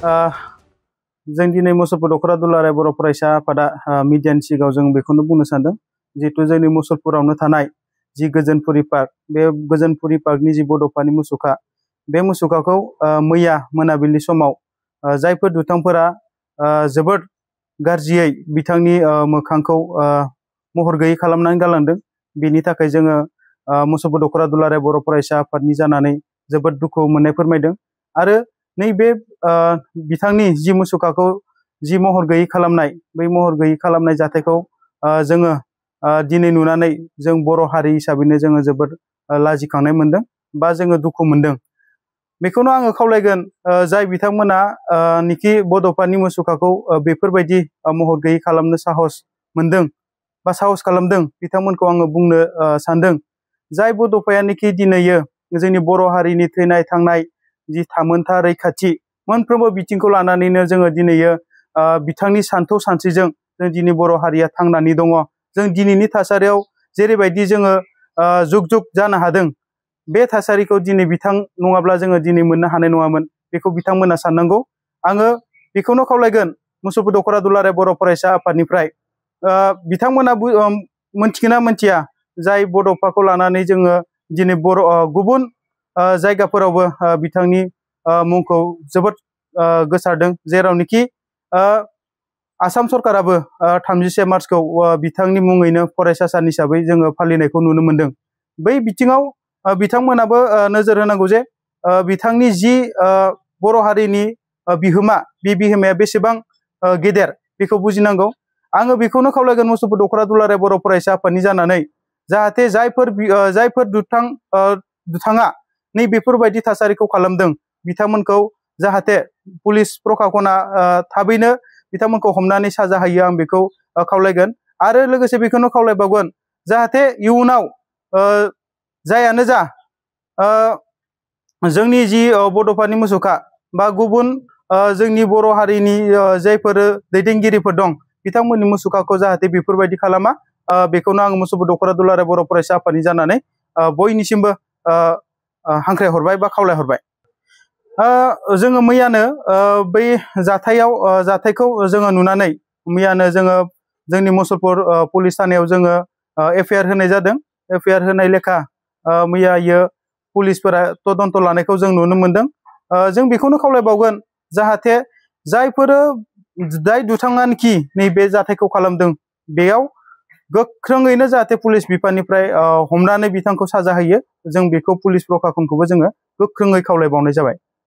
जों दिनै मुसलपुर दख'रा दुलाराय बर' फरायसा आफादा मिडियानि सिगाङाव जों बेखौनो बुंनो सानदों जिहेतु जोंनि मुसलपुरावनो थानाय जि गोजोनपुरि पार्क बे गोजोनपुरि पार्कनि जि बड'फानि मुसुखा बे मुसुखाखौ मैया मोनाबिलि समाव जायफोर दुथांफोरा जोबोद गाज्रियै बिथांनि मोखांखौ महर गैयै खालामनानै गालांदों बेनि थाखाय जोङो मुसलपुर दख'रा दुलाराय बर' फरायसा आफादनि जानानै जोबोद दुखु मोननाय फोरमायदों आरो नैबे बिथांनि जि मुसुखाखौ जि महर गैयै खालामनाय बै महर गैयै खालामनाय जाथायखौ जोङो दिनै नुनानै जों बर' हारि हिसाबैनो जोङो जोबोद लाजिखांनाय मोनदों बा जोङो दुखु मोनदों बेखौनो आङो खावलायगोन जाय बिथांमोना निखि बड'फानि मुसुखाखौ बेफोरबायदि महर गैयै खालामनो साहस मोनदों बा साहस खालामदों बिथांमोनखौ आङो बुंनो सानदों जाय बड'फायानोखि दिनैयो जोंनि बर' हारिनि थैनाय थांनाय जि थामोनथा रैखाथि मोनफ्रोमबो बिथिंखौ लानानैनो जोङो दिनैयो बिथांनि सान्थौ सानस्रिजों जों दिनै बर' हारिया थांनानै दङ जों दिनैनि थासारियाव जेरैबायदि जोङो जुग जुग जानो हादों बे थासारिखौ दिनै बिथां नङाब्ला जोङो दिनै मोननो हानाय नङामोन बेखौ बिथांमोना साननांगौ आङो बेखौनो खावलायगोन मुसलपुर दख'रा दुलाराय बर' फरायसा आफादनिफ्राय बिथांमोना मोनथिगोना मोनथिया जाय बड'फाखौ लानानै जोङो दिनै बर' गुबुन जायगाफोरावबो बिथांनि मुंखौ जोबोद गोसारदों जेरावनोखि आसाम सरकाराबो 31 मार्चखौ बिथांनि मुङैनो फरायसा सान हिसाबै जोङो फालिनायखौ नुनो मोनदों बै बिथिङाव बिथांमोनाबो नोजोर होनांगौ जे बिथांनि जि बर' हारिनि बिहोमा बे बिहोमाया बेसेबां गेदेर बेखौ बुजिनांगौ आङो बेखौनो खावलायगोन मुसलपुर दख'रा दुलाराय बर' फरायसा आफादनि जानानै जाहाथे जायफोर दुथाङा नै बेफोरबायदि थासारिखौ खालामदों बिथांमोनखौ जाहाथे पुलिस प्रखाखना थाबैनो बिथांमोनखौ हमनानै साजा होयो आं बेखौ खावलायगोन आरो लोगोसे बेखौनो खावलायबावगोन जाहाथे इयुनाव जायानो जा जोंनि जि बड'फानि मुसुखा बा गुबुन जोंनि बर' हारिनि जायफोर दैदेनगिरिफोर दं बिथांमोननि मुसुखाखौ जाहाथे बेफोरबायदि खालामा बेखौनो आं मुसलपुर दख'रा दुलाराय बर' फरायसा आफादनि जानानै बयनिसिमबो हांख्रायहरबाय बा खावलायहरबाय जोङो मैयानो बै जाथायखौ जोङो नुनानै मैयानो जोङो जोंनि मुसलपुर पुलिस थानायाव जोङो एफआइआर होनाय जादों एफआइआर होनाय लेखा मैयायो पुलिसफोरा तदन्त लानायखौ जों नुनो मोनदों जों बेखौनो खावलायबावगोन जाहाथे जाय दुथाङानोखि नैबे जाथायखौ खालामदों बेयाव गोख्रोङैनो जाहाथे पुलिस बिफाननिफ्राय हमनानै बिथांखौ साजा होयो जों बेखौ पुलिस प्रखाखनखौबो जोङो गोख्रोङै खावलायबावनाय जाबाय